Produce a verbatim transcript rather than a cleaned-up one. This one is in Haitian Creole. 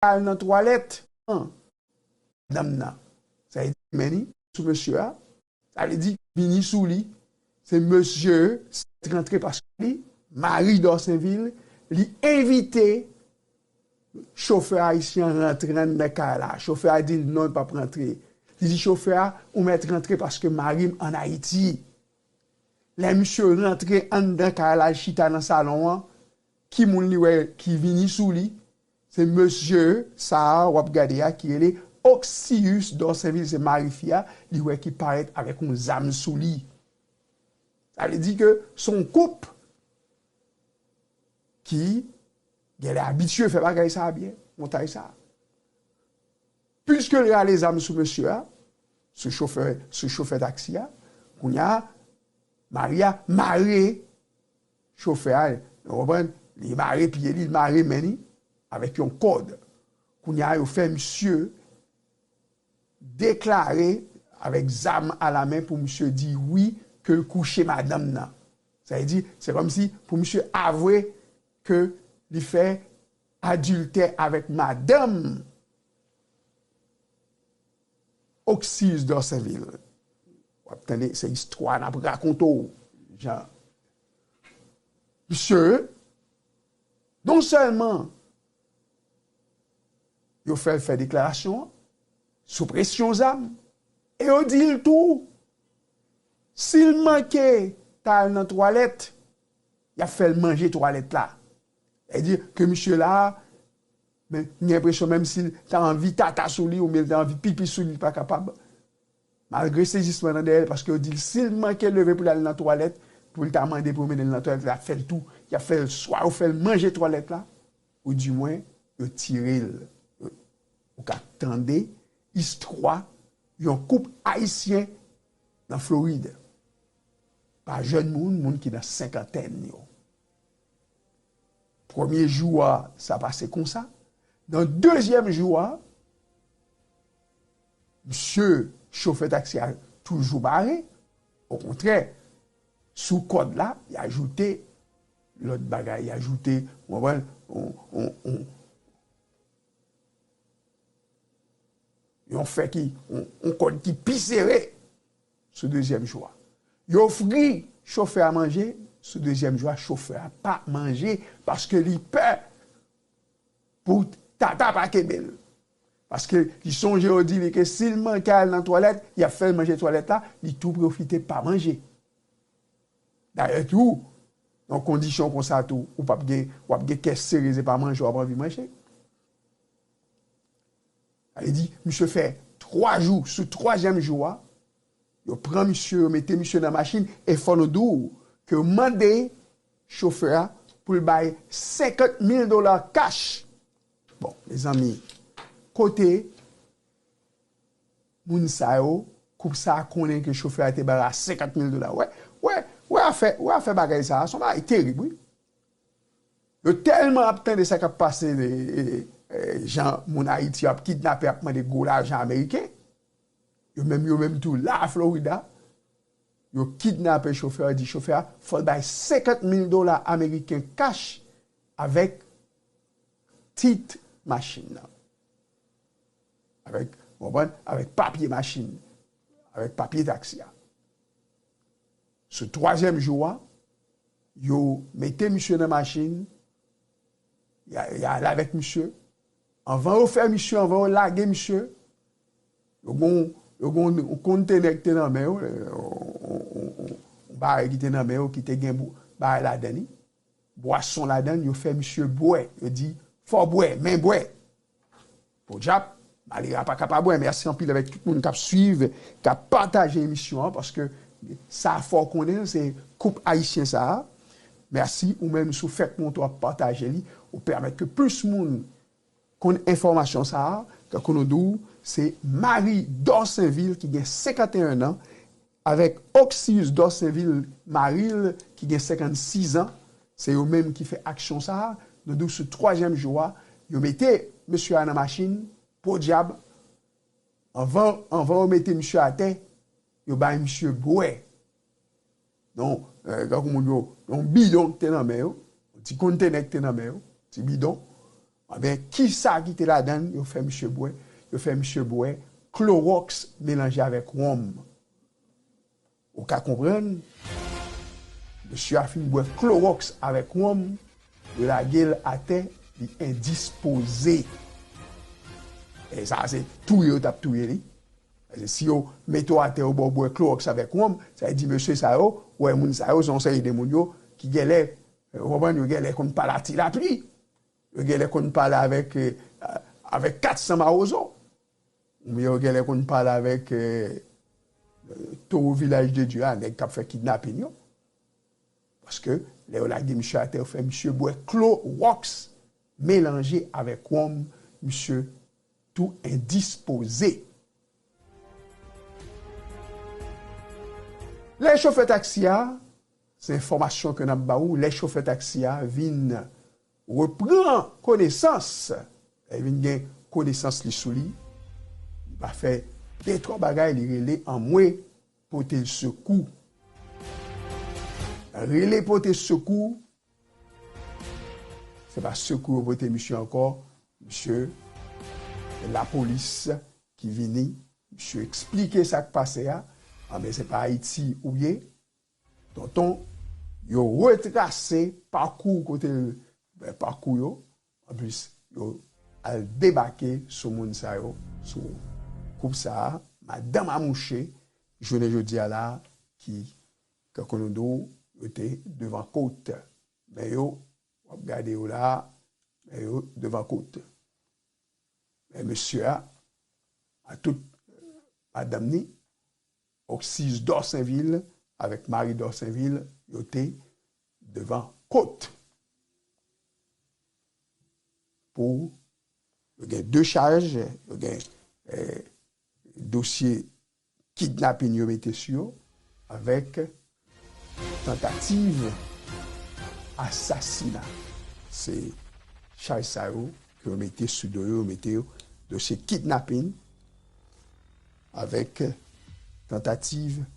al nan twalèt, an, madanm nan. Sa vle di, men li sou mesye a. Sa vle di, vini sou li. Se mesye, se rantre paske li, Marie Dorsainville, li envite chofè ayisyen an rantre anndan kay la. Chofè a di l non, l p ap rantre. Li di chofè a, ou mèt rantre paske mari m ann Ayiti. Lè misye rantre anndan kay la, l chita nan salon an, ki moun li wè ki vini sou li? Se mesye sa a w ap gade a ki rele Oxius Dorsainville, se mari fi a, li wè ki parèt avèk yon zam sou li. Sa vle di ke se yon koup ki genlè abitye fè bagay sa a byen, montay sa a. Piske l rale zam sou mesye a, sou chofè, sou chofè taksi a, kounye a, mari a mare chofè a, ou konprann? Li mare pye li, li mare men li avèk yon kòd. Kounye a, yo fè misye deklare avèk zam alamen pou misye di wi ke l kouche madanm nan. Sa vle di, se kòmsi pou misye avwe ke li fè adiltè avèk madanm Oxius Dorsainville. W ap tande, se istwa n ap rakonte w, Jan. Misye, non sèlman yo fè l fè deklarasyon an, sou presyon zam, e yo di l tou, si l manke ta al nan twalèt, y ap fè l manje twalèt la. Sa vle di ke misye la, men, m gen enpresyon menm si l ta anvi tata sou li, oubyen l ta anvi pipi sou li, li pa kapab. Malgre sezisman nan dèyè l, paske yo di l, si l manke leve pou l al nan twalèt, pou l ta mande pou yo mennen l nan twalèt, y ap fè l tou. Y ap fè l, swa yo fè l manje twalèt la, oudimwen, yo tire l. Ou ka tande istwa yon koup ayisyen nan Florid. Pa jèn moun, moun ki nan senkantèn yo. Premye jou a, sa pase konsa. Nan dezyèm jou a, misye, chofè taksi a toujou bare. Okontrè, sou kòd la, y ajoute lòt bagay, y ajoute, w konprann, on, on, on, yon fè ki, on, on kòd ki pi sere sou dezyèm jou a. Yo ofri chofè a manje, sou dezyèm jou a, chofè a pa manje paske li pè pou tata pa kenbe l. Paske li sonje yo di li ke si l manke al nan twalèt, y ap fè l manje twalèt la, li tou pwofite pa manje. Dayè tou, nan kondisyon konsa tou, ou p ap gen, w ap gen kè sere, se pa manje w ap anvi manje. Sa vle di, misye fè twa jou, sou twazyèm jou a, yo pran misye, yo mete misye nan machin, e fò nou di w ke yo mande chofè a pou l bay senkant mil dola kach. Bon, mezanmi, kote moun sa yo, koup sa a konnen ke chofè a te ba l senkant mil dola? Wè, wè, wè afè, wè afè bagay sa a, se yon bagay terib, wi. Yo tèlman ap tande sa k ap pase, e, e, e, jan moun Ayiti ap kidnape, ap mande gwo lajan ameriken. Yo menm, yo menm tou la Florida, yo kidnape chofè a, di chofè a, fò l bay senkant mil dola ameriken kach avèk tit machin nan. Avèk, w konprann? Avèk papye machin, avèk papye taksi a. Sou twazyèm jou a, yo mete misye nan machin, y a, y a ale avèk misye. Anvan yo fè misye, anvan yo lage misye, yo gon, yo gon yon kontenè ki te nan men yo, yon, yon, yon, yon bagay ki te nan men yo, ki te gen bou-, bagay ladan li, bwason ladan l, yo fè misye bwè. Yo di, fò w bwè, men bwè. Podyab, malere a pa ka pa bwè. Mèsi anpil avèk tout moun k ap swiv, k ap pataje emisyon an, paske sa fò w konnen, se koup ayisyen sa a. Mèsi, ou menm, si w fèk monte w ap pataje li, ou pèmèt ke plis moun konn enfòmasyon sa a. Tankou nou di w, se Marie Dorsainville ki gen senkanteyen an, avèk Oxius Dorsainville, mari l, ki gen senkannsizan, se yo menm ki fè aksyon sa a. Nou di w sou twazyèm jou a, yo mete mesye a nan machin, podyab, anvan, anvan yo mete misye atè, yo bay misye bwè. Non, eh, tankou moun yo, yon bidon ki te nan men yo, yon ti kontenè ki te nan men yo, ti bidon. Ebyen, kisa ki te ladan l? Yo fè misye bwè, yo fè misye bwè klowòks melanje avèk wonm. Ou ka konprann, mesye a fin bwè klowòks avèk wonm, yo lage l atè, li endispoze. E sa, se touye yo t ap touye li. Paske si yo mete w atè, yo ba w bwè klowòks avèk wonm, sa vle di mesye sa yo, ou wè moun sa yo, se yon seri de moun yo ki genlè, ou konprann, yo genlè konn pale a ti lapli. Yo genlè konn pale avèk, eh, avèk kat san mawozo. Oubyen yo genlè konn pale avèk, eh, eh, towo Vilaj de Dye a, nèg k ap fè kidnapin yo. Paske lè yo lage misye atè, yo fè misye bwè klowòks melanje avèk wonm, misye tou endispoze. Lè chofè taksi a, se enfòmasyon ke n ap ba ou, lè chofè taksi a vin repran konesans, lè li vin gen konesans li sou li, li pa fè de twa bagay, li rele anmwe pote l sekou. Rele pote sekou, se pa sekou yo pote misye ankò, misye, se lapolis ki vini, misye eksplike sa k pase a, anben se pa Ayiti ou ye, tonton, yo retrase pakou kote, ben, pakou yo, anplis, yo al debake sou moun sa yo, sou koup sa a, madanm a mouche, jounen jodi a la, ki, tankou nou di w, yo te devan kot. Men yo, w ap gade yo la, men yo devan kot. Men mesye a, a tout madanm ni, Oksiz Dorsainville avèk Marie Dorsainville, yo te devan kot pou yo gen de chaj, yo gen, eh, dosye kidnapin yo mete sou yo, avèk tantativ asasina. Se chaj sa yo ke yo mete sou do yo, yo mete yo dosye kidnapin avèk tantativ asasina.